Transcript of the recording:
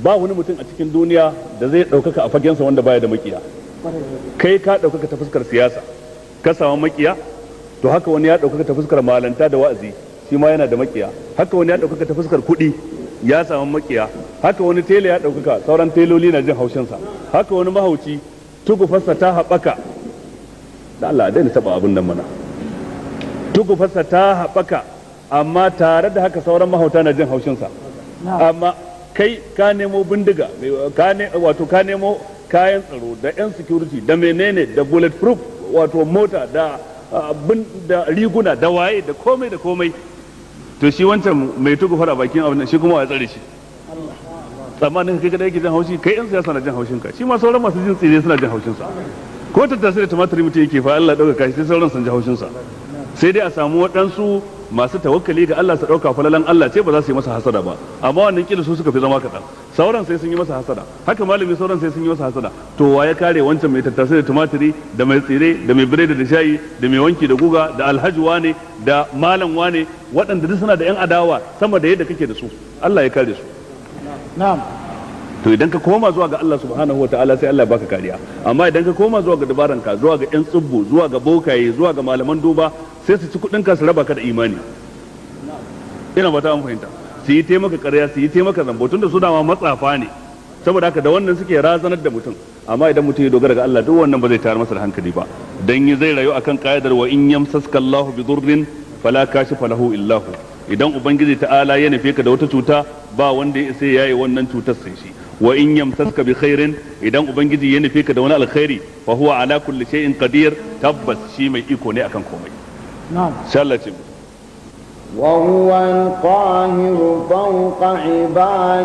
Ba wani mutum a cikin duniya da zai ɗaukaka a fagensa wanda baya da makiya. Kai ka ɗaukaka ta fuskar siyasa, ka samu makiya. To haka wani ya ɗaukaka ta fuskar malanta da wa'azi, shi ma yana da makiya. Haka wani ya ɗaukaka ta fuskar kuɗi, ya samu makiya. Haka wani tela ya ɗaukaka, sauran teloli na jin haushinsa. Haka wani mahauci, tugufarsa ta haɓaka. Da Allah daina taɓa abin nan mana. Tugufarsa ta haɓaka, amma tare da haka sauran mahauta na jin haushinsa. Amma kai ka nemo bindiga, ka ne wato ka nemo kayan tsaro da yan security da menene da bullet proof, wato mota da da riguna da waye da komai da komai. To shi wancan mai tugufar a bakin abin, shi kuma wa tsare shi? Tsammanin kai kada yake jin haushi? Kai yan siyasa na jin haushin ka, shi ma sauran masu jin tsire suna jin haushin sa. Ko tattasai da tumatir mutum yake fa Allah dauka kashi, sai sauran sun ji haushin sa. Sai dai a samu waɗansu masu tawakkali ga Allah su ɗauka falalan Allah ce, ba za su yi masa hasada ba. Amma wannan kila su suka fi zama kaɗan. Sauran sai sun yi masa hasada. Haka malami, sauran sai sun yi masa hasada. To wa ya kare wancan mai tattasai da tumatiri da mai tsire da mai biredi da shayi da mai wanki da guga da alhaji wane da malam wane, waɗanda duk suna da yan adawa sama da yadda kake da su? Allah ya kare su. Na'am. To idan ka koma zuwa ga Allah subhanahu wa ta'ala, sai Allah baka kariya. Amma idan ka koma zuwa ga dabaranka, zuwa ga yan tsubbu, zuwa ga bokaye, zuwa ga malaman duba, sai su ci kudin ka su raba ka da imani. Ina ba ta an fahimta. Su yi taimaka ƙarya, su yi taimaka zambo, tunda su dama matsafa ne. Saboda haka da wannan suke razanar da mutum. Amma idan mutum ya dogara ga Allah, duk wannan ba zai tayar masa da hankali ba, dan yi zai rayu akan ka'idar wa in yamsaska Allahu bi durrin fala kashifa lahu illa hu. Idan Ubangiji ta'ala ya nufe ka da wata cuta, ba wanda ya isa yayi wannan cutar sai shi. Wa in yamsaska bi khairin, idan Ubangiji ya nufe ka da wani alkhairi, fa huwa ala kulli shay'in qadir, tabbas shi mai iko ne akan komai. Na'am. Sai Allah ce: وهو القاهر فوق عباده.